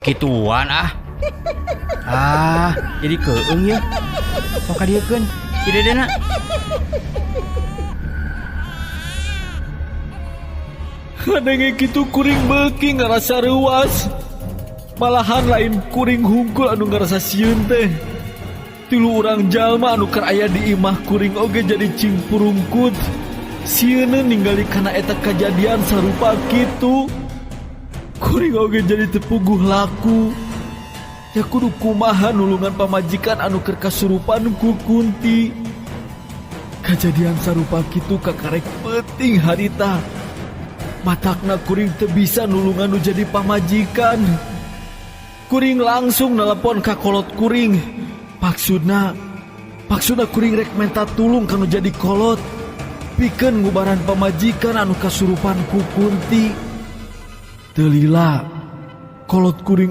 Kituan ah. Ah, jadi keung ya. Sok kadieukeun si Dedena. Ngadenge kitu kuring beuki ngarasa reuas. Malahan lain kuring hungkul anu ngarasa sieun teh. Tilu urang jalma anu keur aya di imah kuring oge jadi cingpurungkut. Sieuneun ningali kana eta kajadian sarupa kitu. Kuring oge jadi teu puguh laku. Ya kudu kumaha nulungan pamajikan anu keur kasurupan ku kunti. Kajadian sarupa kitu kakarek peuting harita. Matakna kuring teu bisa nulungan nu jadi pamajikan. Kuring langsung nelepon ka kolot kuring. Maksudna, maksudna kuring rek menta tulung ka nu jadi kolot. Pikeun ngubaran pamajikan anu kasurupan ku kunti. Teu lila, kolot kuring.